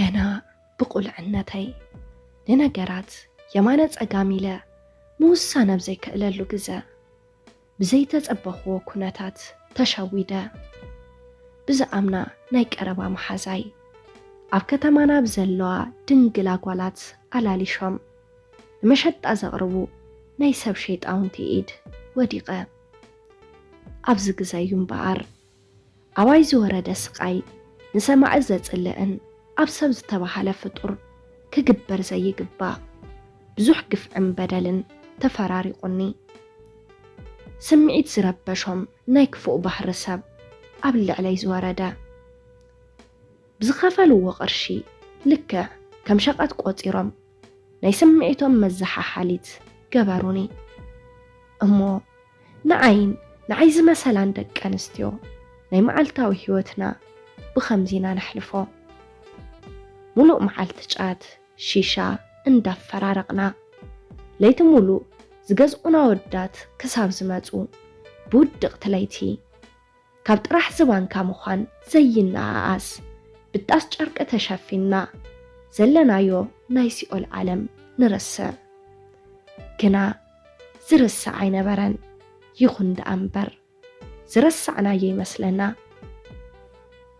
ገና ብቑልዕነተይ ንነገራት የማነ ጸጋም ኢለ ምውሳን ኣብ ዘይክእለሉ ግዘ፣ ብዘይተጸበኽዎ ኩነታት ተሸዊደ። ብዝኣምና ናይ ቀረባ መሓዛይ፣ ኣብ ከተማና ብዘለዋ ድንግል ኣጓላት ኣላሊሾም ንመሸጣ ዘቕርቡ ናይ ሰብ ሸይጣውንቲ ኢድ ወዲቐ። ኣብዚ ግዘ እዩ እምበኣር፣ ኣባይ ዝወረደ ስቓይ ንሰማዒ ዘጽልእን ኣብ ሰብ ዝተባህለ ፍጡር ክግበር ዘይግባእ ብዙሕ ግፍዕን በደልን ተፈራሪቑኒ። ስምዒት ዝረበሾም ናይ ክፉእ ባህሪ ሰብ ኣብ ልዕለይ ዝወረደ። ብዝኸፈልዎ ቅርሺ ልክዕ ከም ሸቐጥ ቆጺሮም ናይ ስምዒቶም መዘሓሓሊት ገበሩኒ። እሞ ንዓይን ንዓይ ዝመሰላን ደቂ ኣንስትዮ ናይ መዓልታዊ ህይወትና ብኸምዚ ኢና ነሕልፎ። ሙሉእ መዓልቲ ጫት፣ ሺሻ እንዳፈራረቕና፣ ለይቲ ሙሉእ ዝገዝኡና ወዳት ክሳብ ዝመጹ ብውድቕቲ ለይቲ ካብ ጥራሕ ዝባንካ ምዃን ዘይነኣኣስ ብጣስ ጨርቂ ተሸፊንና ዘለናዮ ናይ ሲኦል ዓለም ንርስዕ። ግና ዝርስዕ ኣይነበረን። ይኹን ደኣ እምበር ዝረሳዕናዮ ይመስለና።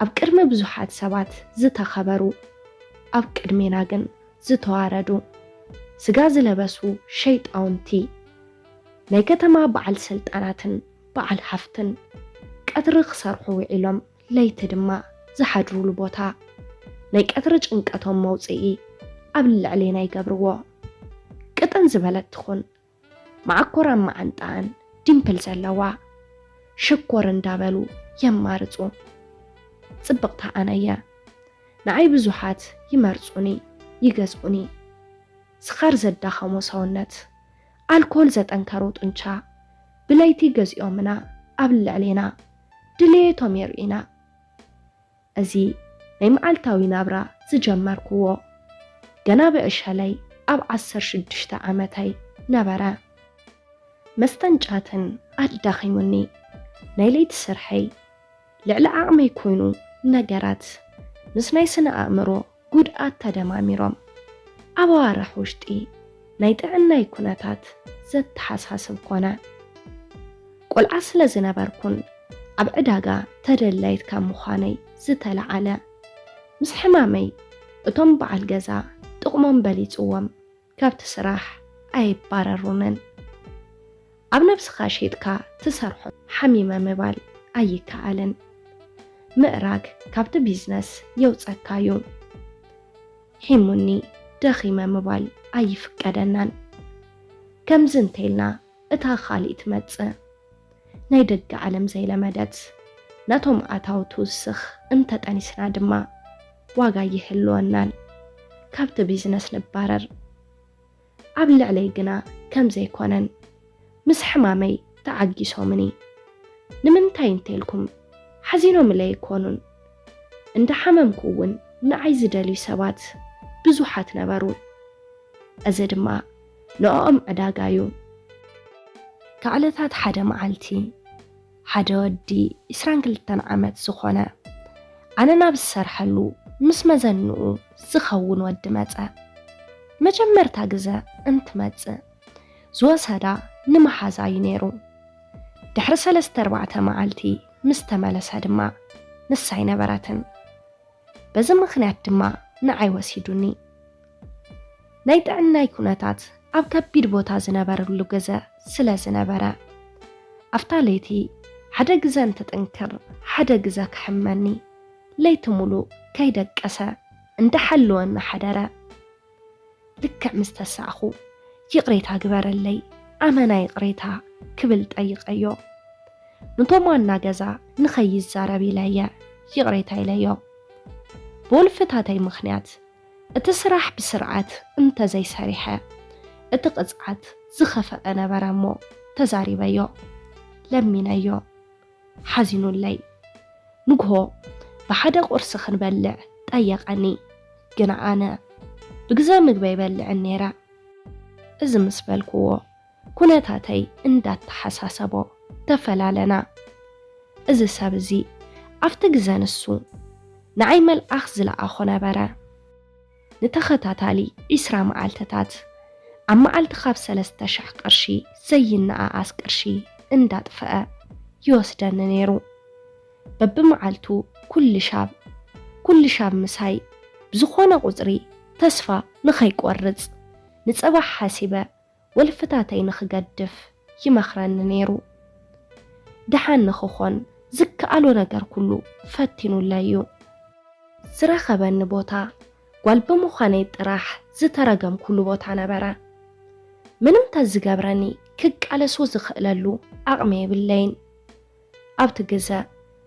ኣብ ቅድሚ ብዙሓት ሰባት ዝተኸበሩ፣ ኣብ ቅድሜና ግን ዝተዋረዱ፣ ስጋ ዝለበሱ ሸይጣውንቲ፣ ናይ ከተማ በዓል ስልጣናትን በዓል ሃፍትን ቀትሪ ክሰርሑ ውዒሎም ለይቲ ድማ ዝሓድሩሉ ቦታ፣ ናይ ቀትሪ ጭንቀቶም መውጽኢ ኣብ ልዕሌና ይገብርዎ። ቅጥን ዝበለት ትኹን፣ መዓኮራን መዓንጣኣን ዲምፕል ዘለዋ፣ ሽኮር እንዳበሉ የማርጹ። ጽብቕቲ ኣነየ። ንዓይ ብዙሓት ይመርጹኒ፣ ይገዝኡኒ። ስኻር ዘዳኸሞ ሰውነት፣ ኣልኮል ዘጠንከሮ ጡንቻ፣ ብለይቲ ገዚኦምና ኣብ ልዕሌና ድልየቶም የርእዩና። እዚ ናይ መዓልታዊ ናብራ ዝጀመርክዎ ገና ብዕሸለይ ኣብ ዓሰርተ ሽዱሽተ ዓመተይ ነበረ። መስተን ጫትን ኣዳኺሙኒ። ናይ ለይቲ ስርሐይ ልዕሊ ዓቕመይ ኮይኑ፣ ነገራት ምስ ናይ ስነ ኣእምሮ ጉድኣት ተደማሚሮም ኣብ ኣዋርሕ ውሽጢ ናይ ጥዕናይ ኩነታት ዘተሓሳስብ ኮነ። ቆልዓ ስለ ዝነበርኩን ኣብ ዕዳጋ ተደላይት ካብ ምዃነይ ዝተለዓለ፣ ምስ ሕማመይ እቶም በዓል ገዛ ጥቕሞም በሊጽዎም ካብቲ ስራሕ ኣየባረሩንን። ኣብ ነብስኻ ሸይጥካ ትሰርሖ ሓሚመ ምባል ኣይከኣልን። ምእራግ ካብቲ ቢዝነስ የውጸካ እዩ። ሒሙኒ፣ ደኺመ ምባል ኣይፍቀደናን። ከምዚ እንተኢልና እታ ካልእ ትመጽእ። ናይ ደገ ዓለም ዘይለመደት ናቶም ኣታዊ ትውስኽ እንተጠኒስና ድማ ዋጋ ይህልወናን ካብቲ ቢዝነስ ንባረር። ኣብ ልዕለይ ግና ከም ዘይኮነን ምስ ሕማመይ ተዓጊሶምኒ። ንምንታይ እንተልኩም ሓዚኖምለይ ኣይኮኑን። እንዳሓመምኩ እውን ንዓይ ዝደልዩ ሰባት ብዙሓት ነበሩ። እዚ ድማ ንዕኦም ዕዳጋ እዩ። ካብ ዕለታት ሓደ መዓልቲ ሓደ ወዲ ዕስራን ክልተን ዓመት ዝኾነ ኣነ ናብ ዝሰርሐሉ ምስ መዘንኡ ዝኸውን ወዲ መጸ። መጀመርታ ግዘ እንትመጽእ ዝወሰዳ ንመሓዛ እዩ ነይሩ። ድሕሪ ሰለስተ ኣርባዕተ መዓልቲ ምስ ተመለሰ ድማ ንሳ ኣይነበረትን። በዚ ምኽንያት ድማ ንዓይ ወሲዱኒ። ናይ ጥዕናይ ኩነታት ኣብ ከቢድ ቦታ ዝነበረሉ ግዘ ስለ ዝነበረ፣ ኣብታ ለይቲ ሓደ ግዘ እንትጥንክር ሓደ ግዘ ክሕመኒ፣ ለይቲ ሙሉእ ከይደቀሰ እንዳሓለወ እናሓደረ። ልክዕ ምስ ተሳእኹ፣ "ይቕሬታ ግበረለይ፣ ኣመና ይቕሬታ" ክብል ጠይቐዮ። ነቶም ዋና ገዛ ንኸይዛረብ ኢለየ ይቕሬታ ኢለዮ። ብወልፍታተይ ምኽንያት እቲ ስራሕ ብስርዓት እንተዘይሰሪሐ፣ እቲ ቅጽዓት ዝኸፈኣ ነበረ እሞ ተዛሪበዮ፣ ለሚነዮ። ሓዚኑለይ። ንግሆ ብሓደ ቁርሲ ክንበልዕ ጠየቐኒ፣ ግና ኣነ ብግዘ ምግበይ በልዕን ነይረ። እዚ ምስ በልክዎ፣ ኩነታተይ እንዳተሓሳሰቦ ተፈላለና። እዚ ሰብ እዚ ኣብቲ ግዘ ንሱ ንዓይ መልኣኽ ዝለኣኾ ነበረ። ንተኸታታሊ ዒስራ መዓልትታት ኣብ መዓልቲ ካብ ሰለስተ ሽሕ ቅርሺ ዘይነኣኣስ ቅርሺ እንዳጥፈአ ይወስደኒ ነይሩ። በብመዓልቱ ኩሉ ሻብ ኩሉ ሻብ ምሳይ ብዝኾነ ቁጽሪ ተስፋ ንኸይቆርጽ ንጽባሕ ሓሲበ ወልፍታተይ ንኽገድፍ ይመኽረኒ ነይሩ። ደሓን ንኽኾን ዝከኣሎ ነገር ኩሉ ፈቲኑለይ እዩ። ዝረኸበኒ ቦታ ጓል ብምዃነይ ጥራሕ ዝተረገምኩሉ ቦታ ነበረ። ምንም ተዝገብረኒ ክቃለሶ ዝኽእለሉ ዓቕሚ የብለይን። ኣብቲ ግዘ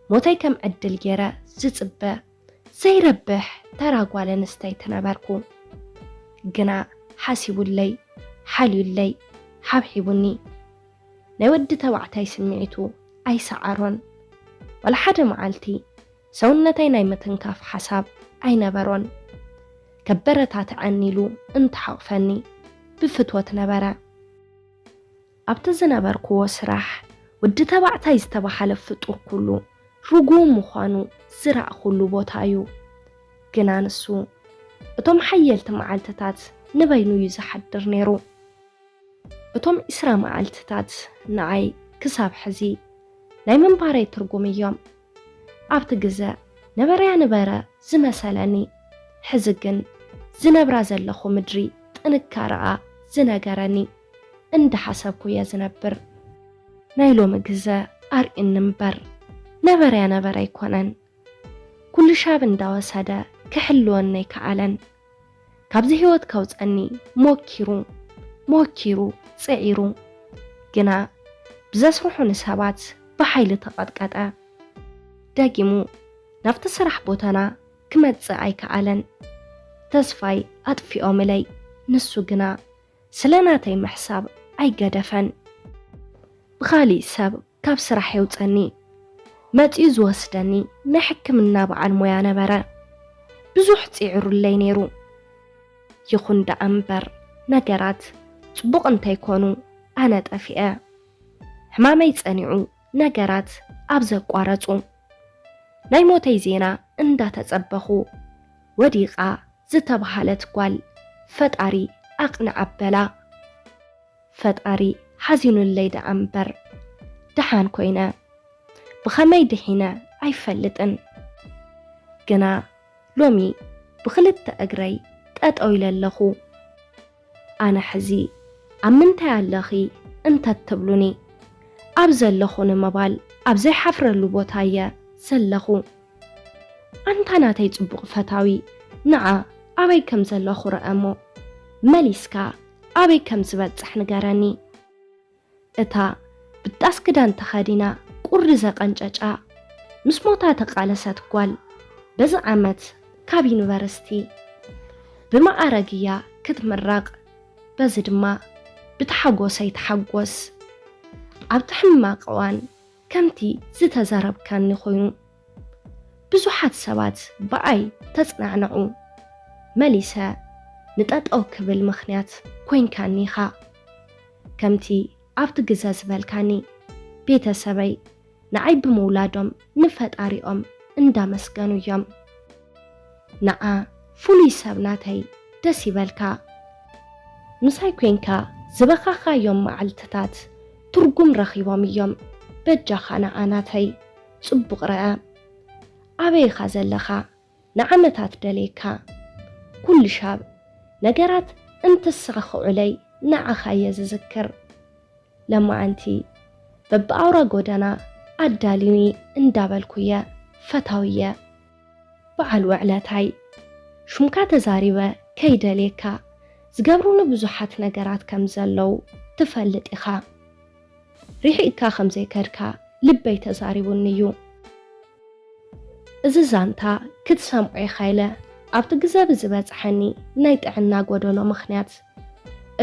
ሞተይ ከም ዕድል ገይረ ዝፅበ ዘይረብሕ ተራ ጓል ኣንስተይቲ ነበርኩ። ግና ሓሲቡለይ፣ ሓልዩለይ፣ ሓብሒቡኒ። ናይ ወዲ ተባዕታይ ስምዒቱ ኣይሰዓሮን። ዋላ ሓደ መዓልቲ ሰውነተይ ናይ ምትንካፍ ሓሳብ ኣይነበሮን። ከበረታትዐኒ ኢሉ እንተሓቑፈኒ ብፍትወት ነበረ። ኣብቲ ዝነበርክዎ ስራሕ ወዲ ተባዕታይ ዝተባህለ ፍጡር ኩሉ ርጉም ምዃኑ ዝረኣኹሉ ቦታ እዩ። ግና ንሱ እቶም ሓየልቲ መዓልትታት ንበይኑ እዩ ዝሓድር ነይሩ። እቶም ዒስራ መዓልትታት ንዓይ ክሳብ ሕዚ ናይ ምንባረይ ትርጉም እዮም። ኣብቲ ግዘ ነበረያ ነበረ ዝመሰለኒ፣ ሕዚ ግን ዝነብራ ዘለኹ ምድሪ ጥንካረኣ ዝነገረኒ እንዳሓሰብኩ እየ ዝነብር። ናይ ሎሚ ግዘ ኣርእኒ እምበር ነበረያ ነበረ ኣይኮነን። ኩሉ ሻብ እንዳወሰደ ክሕልወኒ ኣይከኣለን። ካብዚ ህይወት ከውፀኒ ሞኪሩ ሞኪሩ ፅዒሩ፣ ግና ብዘስርሑኒ ሰባት ብሓይሊ ተቐጥቀጠ። ደጊሙ ናብቲ ስራሕ ቦታና ክመጽእ ኣይከኣለን። ተስፋይ ኣጥፊኦምለይ፣ ንሱ ግና ስለ ናተይ ምሕሳብ ኣይገደፈን። ብኻሊእ ሰብ ካብ ስራሕ የውጸኒ። መጺኡ ዝወስደኒ ናይ ሕክምና በዓል ሞያ ነበረ። ብዙሕ ጽዒሩለይ ነይሩ። ይኹን ደኣ እምበር ነገራት ጽቡቕ እንተይኮኑ ኣነ ጠፊአ። ሕማመይ ጸኒዑ ነገራት ኣብ ዘቋረጹ ናይ ሞተይ ዜና እንዳተጸበኹ ወዲቓ ዝተባህለት ጓል ፈጣሪ ኣቕንዓ በላ። ፈጣሪ ሓዚኑለይ ደኣ እምበር ደሓን ኮይነ። ብኸመይ ድሒነ ኣይፈልጥን። ግና ሎሚ ብኽልተ እግረይ ጠጠው ኢለ ኣለኹ። ኣነ ሕዚ ኣብ ምንታይ ኣለኺ እንተትብሉኒ፣ ኣብ ዘለኹ ንምባል ኣብ ዘይሓፍረሉ ቦታ እየ ዘለኹ። ኣንታ ናተይ ጽቡቕ ፈታዊ፣ ንዓ ኣበይ ከም ዘለኹ ርአ እሞ፣ መሊስካ ኣበይ ከም ዝበጽሕ ንገረኒ። እታ ብጣስ ክዳን ተኸዲና ቁሪ ዘቐንጨጫ ምስ ሞታ ተቓለሰት ጓል በዚ ዓመት ካብ ዩኒቨርሲቲ ብመዓረግ እያ ክትምረቕ። በዚ ድማ ብተሓጎሰይ ተሓጎስ። ኣብቲ ሕማቕ እዋን ከምቲ ዝተዘረብካኒ ኮይኑ ብዙሓት ሰባት ብኣይ ተጽናዕንዑ። መሊሰ ንጠጠው ክብል ምኽንያት ኮይንካኒ ኢኻ። ከምቲ ኣብቲ ግዘ ዝበልካኒ፣ ቤተሰበይ ንዓይ ብምውላዶም ንፈጣሪኦም እንዳመስገኑ እዮም። ንዓ ፍሉይ ሰብ ናተይ ደስ ይበልካ። ምሳይ ኮይንካ ዝበኻኻዮም መዓልትታት ትርጉም ረኺቦም እዮም። በጃኻ ንዓ ናተይ ጽቡቕ ርኣ። ኣበይ ኢኻ ዘለኻ? ንዓመታት ደልየካ። ኩሉ ሻብ ነገራት እንትሳኽዑለይ ንዓኻ እየ ዝዝክር። ለማዓንቲ በብኣውራ ጎደና ኣዳልዩኒ እንዳበልኩየ ፈታውየ። በዓል ውዕለታይ፣ ሹምካ ተዛሪበ ከይደልየካ ዝገብሩኒ ብዙሓት ነገራት ከም ዘለዉ ትፈልጥ ኢኻ። ርሒቕካ ከም ዘይከድካ ልበይ ተዛሪቡኒ እዩ። እዚ ዛንታ ክትሰምዖ ኢኻ ኢለ ኣብቲ ግዘ ብዝበጽሐኒ ናይ ጥዕና ጎደሎ ምኽንያት፣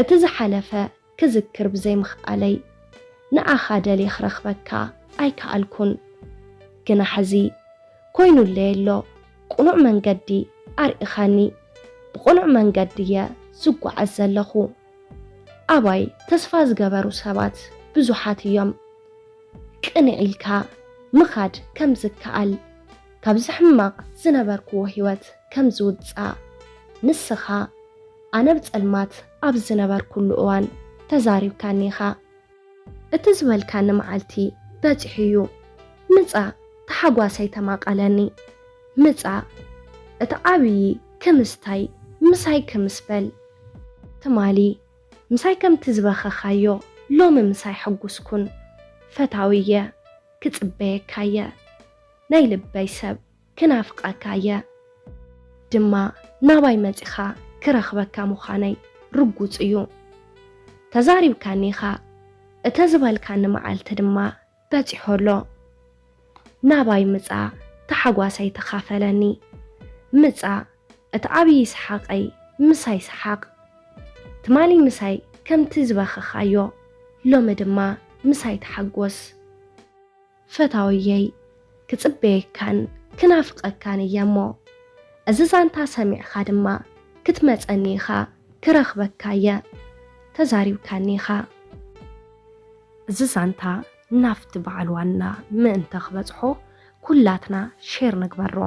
እቲ ዝሓለፈ ክዝክር ብዘይምኽኣለይ፣ ንዓኻ ደልየ ክረኽበካ ኣይከኣልኩን። ግና ሕዚ ኮይኑለይ ኣሎ። ቅኑዕ መንገዲ ኣርኢኻኒ። ብቕኑዕ መንገዲ እየ ዝጓዓዝ ዘለኹ። ኣባይ ተስፋ ዝገበሩ ሰባት ብዙሓት እዮም። ቅንዕ ኢልካ ምኻድ ከም ዝከኣል፣ ካብዚ ሕማቕ ዝነበርክዎ ህይወት ከም ዝውጻእ፣ ንስኻ ኣነ ብጸልማት ኣብ ዝነበርኩሉ እዋን ተዛሪብካኒ ኢኻ። እቲ ዝበልካኒ መዓልቲ በጺሑ እዩ። ምጻእ ተሓጓሰይ ተማቐለኒ። ምጻእ እቲ ዓብዪ ክምስታይ ምሳይ ክምስ በል። ትማሊ ምሳይ ከምቲ ዝበኸኻዮ ሎሚ ምሳይ ሕጉስኩን። ፈታዊየ ክጽበየካየ ናይ ልበይ ሰብ ክናፍቐካየ ድማ ናባይ መጺኻ ክረኽበካ ምዃነይ ርጉጽ እዩ። ተዛሪብካኒ ኢኻ እተ ዝበልካኒ መዓልቲ ድማ በጺሖ ኣሎ። ናባይ ምጻእ ተሓጓሰይ ተኻፈለኒ። ምጻእ እቲ ዓብዪ ሰሓቐይ ምሳይ ሰሓቕ። ትማሊ ምሳይ ከምቲ ዝበኸኻዮ ሎሚ ድማ ምሳይ ተሓጎስ። ፈታውየይ ክጽበየካን ክናፍቐካን እየ እሞ እዚ ዛንታ ሰሚዕኻ ድማ ክትመጸኒ ኢኻ። ክረኽበካ እየ። ተዛሪብካኒ ኢኻ። እዚ ዛንታ ናፍቲ በዓል ዋና ምእንተ ክበጽሖ ኩላትና ሼር ንግበሮ።